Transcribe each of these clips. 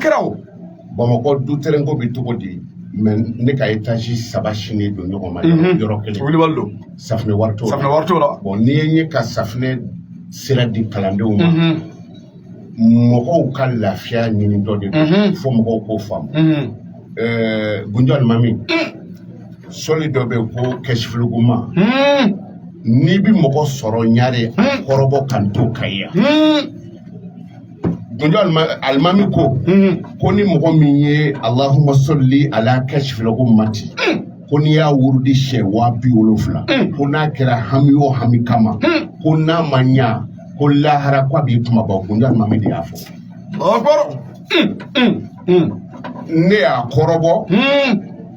kɛra o. Bamakɔ du terrain ko bɛ cogo di? Mais ne ka étage saba sini don ɲɔgɔn ma yɔrɔ kelen. Wulibali don. Safunɛ wari t'o la. Safunɛ wari t'o la. Bon, n'i ye n ye ka safunɛ sira di kalandenw ma, mɔgɔw ka lafiya ɲini dɔ de don, fo mɔgɔw k'o faamu. Gunjɔ Alimami, sɔli dɔ bɛ yen ko kɛsifiluguma. N'i bɛ mɔgɔ sɔrɔ ɲare, a kɔrɔbɔ ka n to Kayi yan. Gunjɔ Alimami ko ni mɔgɔ min ye Allahumma salli ala kɛsifilugumati, ko n'i y'a wurudi siɲɛ 70000, ko n'a kɛra hami o hami kama, ko n'a ma ɲa, ko lahara ko a b'i kumabɔ. Gunjɔ Alimami de y'a fɔ. Akbar. Ne y'a kɔrɔbɔ,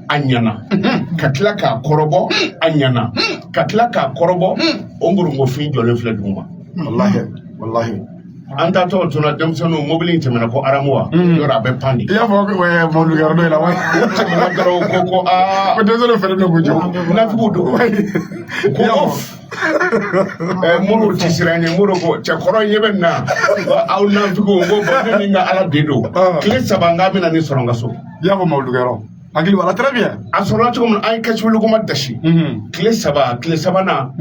a ɲana, ka tila k'a kɔrɔbɔ, a ɲana, ka tila k'a kɔrɔbɔ. O ngorongofin jɔlen filɛ dugu ma. Wallahi, wallahi. An taatɔ tun na, denmisɛnninw, mobili in tɛmɛna ko aramu wa yɔrɔ a bɛ pan de. I y'a fɔ ko mɔbili kɛra dɔ in la wa. U tɛmɛna dɔrɔn, ko aa. Ko denmisɛnninw fɛnɛ bɛ k'u jɔ. Nafigiw don ko of Modibo ti siran ɲɛ. Modibo ko cɛkɔrɔ ɲɛ bɛ nin na, aw nafigiw. Ko bon, ne ni n ka Ala de don. Tile 3 n k'a bɛna nin sɔrɔ n ka so. I y'a fɔ mɔbili kɛyɔrɔ. Hakili b'a la très bien. A sɔrɔla cogo min na, an ye kɛsiwolokoma dasi tile 3. Tile sabanan,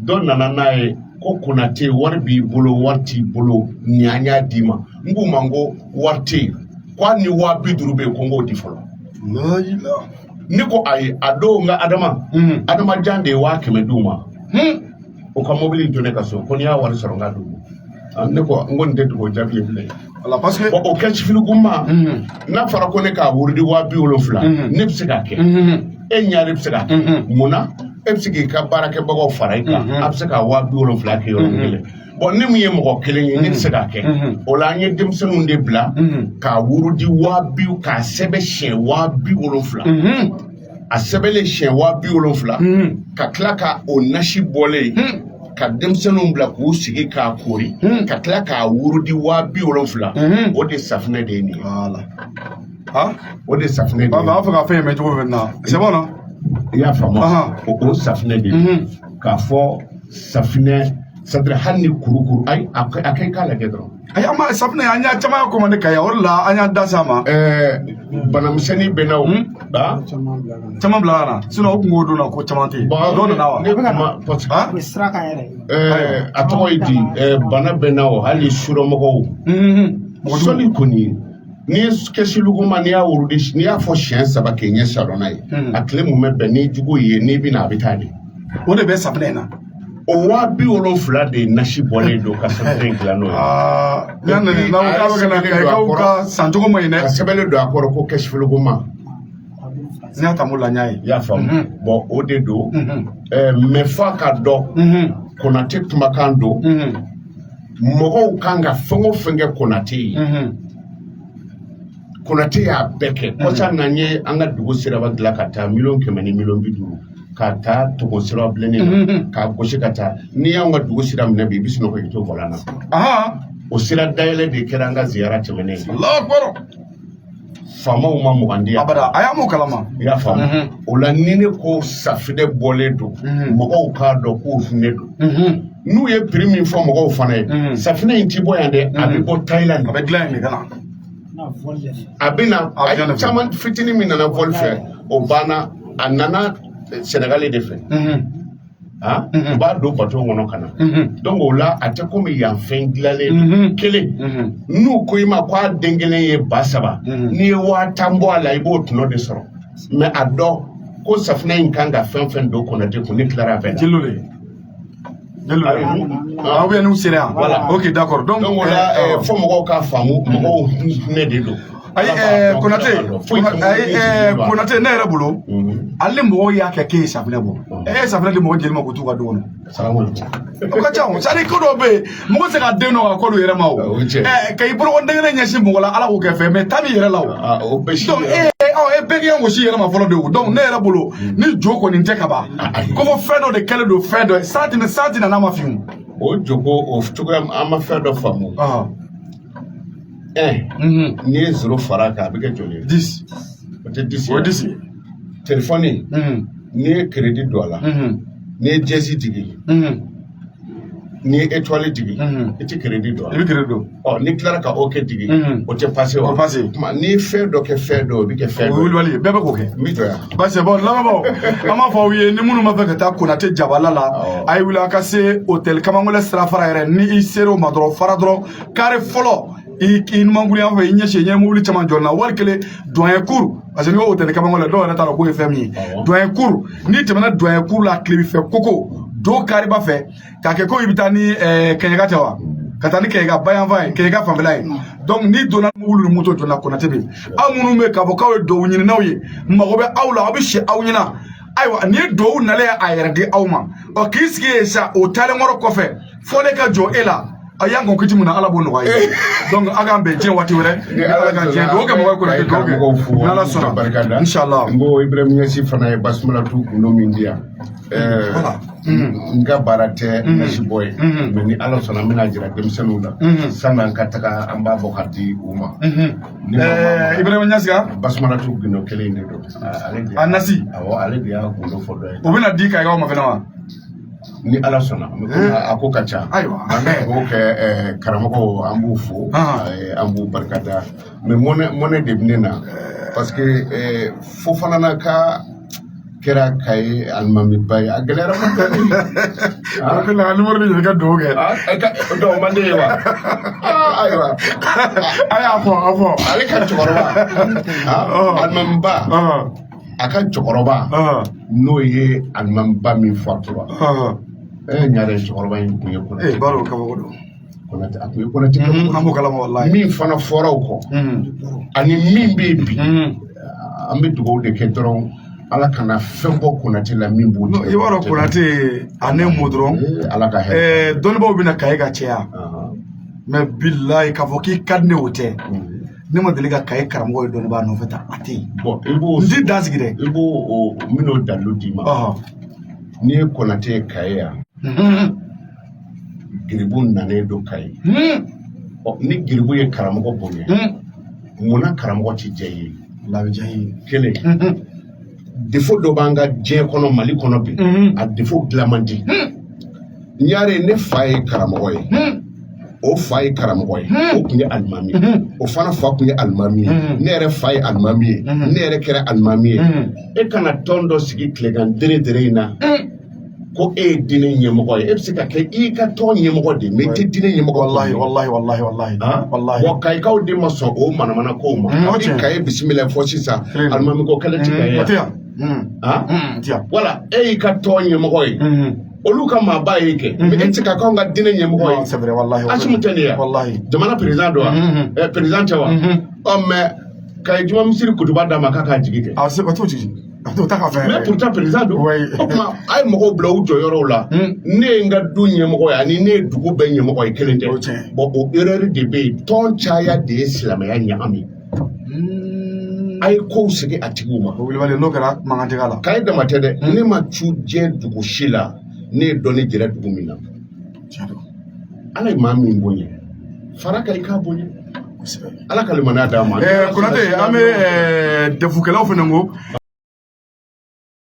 dɔ nana n'a ye ko Konate, wari b'i bolo, wari t'i bolo, nin an y'a d'i ma. N k'u ma n ko wari tɛ yen, ko hali ni 50.000 bɛ yen, ko n k'o di fɔlɔ. La ilaha. Ne ko ayi. A don n ka Adama, Adama Jan de ye 100.000 d'u ma. O ka mobili to ne ka so, ko n'i y'a wari sɔrɔ, n k'a d'u ma. Ah, ne ko n ko nin tɛ dugu jaabi ye bilen. Voilà, parce que Bon, o kɛsifilikuma, n'a fɔra ko ne k'a wurudi 70.000, ne bɛ se k'a kɛ. E ɲare bɛ se k'a kɛ. Mun na e bɛ se k'i ka baarakɛbagaw fara i kan? A bɛ se ka 70.000 kɛ yɔrɔnin kelen. Bon, ne min ye mɔgɔ kelen ye, ne tɛ se k'a kɛ. O la, an ye denmisɛnninw de bila k'a wurudi waa bi, k'a sɛbɛn siɲɛ 70.000. A sɛbɛnlen siɲɛ 70.000, ka tila ka o nasi bɔlen, ka denmisɛnninw bila k'u sigi k'a kori, ka tila k'a wurudi 70.000. O de safunɛ de ye nin ye. Voilà. Ah, O de safunɛ de ah, ye. mais an fɛ ka fɛn in mɛn cogo min na. C'est bon, non? I y'a faamu? O safunɛ de ye k'a fɔ safunɛ, c'est-à-dire hali ni kurukuru, ayi, a kɛ i k'a lajɛ dɔrɔn. Ayi, an ma safunɛ, an y'a caman y'a commandé Kayi, o de la an y'an da s'a ma. Banamisɛnnin bɛ na o ah. Caman bila ka na. Sinon o kun k'o don na ko caman tɛ yen. Bon, Dɔw nana wa? ne kuma parce que Ah? U bɛ sira kan yɛrɛ. A tɔgɔ ye di, bana bɛ na o, hali surɔmɔgɔw. Mɔgɔ jugu. Sɔli kɔni, n'i ye kɛsiluguma, n'i y'a wurudi, n'i y'a fɔ siɲɛ saba k'i ɲɛ sadɔnna ye, a tile mun bɛ bɛn n'i jugu ye, n'i bɛna, a bɛ taa de. O de bɛ safunɛ in na. O 70.000 de ye nasi bɔlen don ka safunɛ in dilan n'o ye. Aa, n y'a nɛni n'aw k'a bɛ ka na A ye sɛbɛnni don a Kayikaw kɔrɔ. ka sancogo ma ɲi Ka dɛ. sɛbɛnni don a kɔrɔ ko kɛsiluguma. N y'a ta la, n y'a ye. I y'a faamu? Bon, o de don. Mais f'a ka dɔn, Konate kumakan don. Mɔgɔw kan ka fɛn o fɛn kɛ Konate ye, Konate y'a bɛɛ kɛ. Kɔsa na, n ye an ka dugu siraba dilan ka taa 100.000.000 ni 50.000.000, ka taa Togo sira bilennin na, k'a gosi ka taa. N'i y'anw ka dugu sira minɛ bi, i bɛ sunɔgɔ k'i to volant na. O sira dayɛlɛ de kɛra an ka ziyara tɛmɛnen ye. Allahu akbar. Faamaw ma 20 di yan. Abada, a y'a m'o kalama. I y'a faamu? O la, ni ne ko safinɛ bɔlen don, mɔgɔw k'a dɔn k'o hinɛ don. N'u ye prix min fɔ mɔgɔw fana ye, safinɛ in ti bɔ yan dɛ, a bɛ bɔ Thaïlande. A bɛ dilan yen de ka na. Na vol de fɛ. A bɛ na. A bɛ dilan de fɛ. Caman fitinin min nana vol fɛ, o banna, a nana Sénégal de fɛ. Ah, u b'a don bateau kɔnɔ ka na. Donc o la, a tɛ komi yan fɛn dilanlen don. Kelen, n'u ko i ma ko a den kelen ye 3000, n'i ye 10.000 bɔ a la, i b'o tɔnɔ de sɔrɔ. Mais a dɔn ko safinɛ in kan ka fɛn fɛn don Konate kun, ne tilara a bɛɛ la. Jeliw de. Jeliw de. Ah. Ah, ou bien n'u sera yan. Voilà. Ok, d'accord. Donc, Donc o la, fo mɔgɔw k'a faamu, mɔgɔw hinɛ de don. Ayi, Ala b'a dɔn, Konate, kira b'a dɔn. Foyi tɛ ayi, mɔgɔ min sigilen don a la. Konate, ne yɛrɛ bolo, ale mɔgɔw y'a kɛ k'e ye safunɛ bɔ. E ye safunɛ di mɔgɔ jeli ma k'u t'u ka du kɔnɔ. Salamu alaikum. O ka ca o. C'est à dire ko dɔw bɛ yen, mɔgɔ tɛ se ka den dɔn ka kɔ don yɛrɛ ma o. O ye tiɲɛ ye. Ka i boloko den kelen ɲɛsin mɔgɔ la, Ala k'o kɛ fɛn, mais ta b'i yɛrɛ la o. Ah, o bɛ si Donc yɛrɛ. e ɔ e bɛɛ k'i gosi yɛrɛ ma fɔlɔ de o. Donc ne yɛrɛ bolo, ni jo kɔni tɛ ka ban, Ayi. ko fɔ fɛn dɔ de kɛlen don fɛn dɔ ye, san ti na n'a ma fin O jogo o cogoya, an ma fɛn dɔ faamu. o. Un, n'i ye zéro fara a kan, a bɛ kɛ joli ye? 10. O tɛ 10 O ye? ye 10 ye. Téléphone, n'i ye crédit don a la, n'i ye dièse digi, N'i ye étoile digi, i tɛ crédit don. I bɛ crédit don. Ɔ, n'i tilara ka OK digi, o tɛ passer wa? O passer. Tuma n'i ye fɛn dɔ kɛ fɛn dɔ, o bɛ kɛ fɛn O dɔ ye. Wulibali bɛɛ bɛ k'o kɛ. N bɛ jɔ yan. Basi bɔn, lamɛnbaaw, an b'a fɔ aw ye, ni minnu b'a fɛ ka taa Konate jabala la, a ye wuli a ka se hôtel Kamangolɛ sirafara yɛrɛ. Ni i sera o ma dɔrɔn, fara dɔrɔn, carré fɔlɔ, i numankuru fɛ, i ɲɛsin i ɲɛ mobili caman jɔlen na, wari kelen doyen cour, parce que n'i ko hôtel Kamangolɛ, dɔw yɛrɛ t'a dɔn k'o ye fɛn min ye. Doyen cour, n'i tɛmɛna doyen cour la, tilebi fɛ koko do kariba fɛ k'a kɛ ko i bɛ taa ni Kɛɲɛka tɛ wa, ka taa ni Kɛɲɛka bayanfan ye, Kɛɲɛka fanfɛla ye. Donc n'i donna mobili ni moto donna, Konate bɛ yen. Aw minnu bɛ k'a fɔ k'aw ye duwawu ɲininaw ye, mago bɛ aw la, aw bɛ si aw ɲɛna. Ayiwa, nin ye duwawu nalen ye a yɛrɛ di aw ma. Ɔ, k'i sigi yen sa, o taalen kɔrɔ kɔfɛ, fɔlen ka jɔ e la, a y'an kɔn kiti mun na, Ala b'o nɔgɔya ye. Donc a k'an bɛn diɲɛ waati wɛrɛ, ni Ala ka diɲɛ. Duwawu kɛ mɔgɔ ye, Konate, duwawu kɛ n'Ala sɔnna, inshallah. N ko Ibrahim Ɲɛsi fana ye basumalatu gundo min di yan. N ka baara tɛ nasi bɔ ye, mais ni Ala sɔnna, n bɛna jira denmisɛnninw la sanni an ka taga, an b'a bɔ ka di u ma. Ni Ibrahima Ɲasi ka basumalatu gundo kelen in de don. Ale de a nasi. Awɔ, ale de y'a gundo fɔ dɔ ye. O bɛna di Kayikaw ma fɛnɛ wa? Ni Ala sɔnna, a ko ka ca. Ayiwa. An bɛ dugawu kɛ karamɔgɔw, an b'u fo, an b'u barikada, mais mɔnɛ mɔnɛ de bɛ ne na, parce que Fofana na ka kɛra Kaye alimamiba ye, a gɛlɛyara ma dɔɔni. A bɛ na numéro de ɲini ka dugawu kɛ. Donc man di ye wa? Ayiwa. A y'a fɔ, a fɔ. Ale ka cɛkɔrɔba, alimamiba, a ka cɛkɔrɔba, n'o ye alimamiba min fatura, ɲare cɛkɔrɔba in tun ye Konate. Ee, baara o kabako don. Konate, a tun ye Konate. An b'o kalama walayi. Min fana fɔra o kɔ ani min bɛ yen bi, an bɛ dugawu de kɛ dɔrɔn, Ala kana fɛn bɔ Konate la min b'o I b'a dɔn, Konate a ne mɔ dɔrɔn. Ala ka hɛrɛ. Dɔnnibaaw bɛna Kaye ka caya, mais bilayi, k'a fɔ k'i ka di ne, o tɛ. Ne ma deli ka Kaye karamɔgɔ ye dɔnnibaa nɔfɛ tan, a tɛ yen. Bon, i b'o N ti dan sigi dɛ. I b'o o n bɛn'o dalilu d'i ma. N'i ye Konate ye Kaye yan, geribu nanen don Kaye. Ɔ, ni geribu ye karamɔgɔ bonya, munna karamɔgɔ ti diya i ye? Labi diya ye. Kelen, défaut dɔ b'an ka diɲɛ kɔnɔ, Mali kɔnɔ bi, a défaut dilan man di. Ɲare, ne fa ye karamɔgɔ ye, o fa ye karamɔgɔ ye, o tun ye alimami ye, o fana fa tun ye alimami ye, ne yɛrɛ fa ye alimami ye, ne yɛrɛ kɛra alimami ye. E kana tɔn dɔ sigi tilegan dere dere in na ko e ye diinɛ ɲɛmɔgɔ ye. E bɛ se ka kɛ i ka tɔn ɲɛmɔgɔ de, mais i tɛ diinɛ ɲɛmɔgɔ. Wallahi, wallahi, wallahi, wallahi, wallahi. Bon, Kayikaw de ma sɔn o manamana kow ma. Ni Kaye bisimila fɔ sisan, alimami ko kɛlɛ ti Kaye. O tɛ yan. Yan. Wala e y'i ka tɔn ɲɛmɔgɔ ye, olu ka maaba ye kɛ, mais e tɛ se ka k'anw ka diinɛ ɲɛmɔgɔ ye. C'est vrai, wallahi. Asimu tɛ nin ye. Wallahi. Jamana président don wa? Président tɛ wa? Ɔ, mais Kaye juma misiri kutuba d'a ma k'a k'a jigi kɛ. A se o t'o jigi. O t'a ka fɛn. Mais pourtant président don. O tuma a ye mɔgɔw bila u jɔyɔrɔw la. Ne ye n ka du ɲɛmɔgɔ ye ani ne ye dugu bɛɛ ɲɛmɔgɔ ye, kelen tɛ. Bon, o erreur de bɛ yen. Tɔn caya de ye silamɛya ɲagami. A ye kow sigi a tigiw ma. O wulibali n'o kɛra, mankan tɛ k'a la. Kaye dama tɛ dɛ, ne ma cu diɲɛ dugu si la ne ye dɔnni jɛrɛ dugu min na. Ala ye maa min bonya, fara kan i k'a bonya. Ala ka limaniya d'a ma. Konate, an bɛ defukɛlaw fana ko.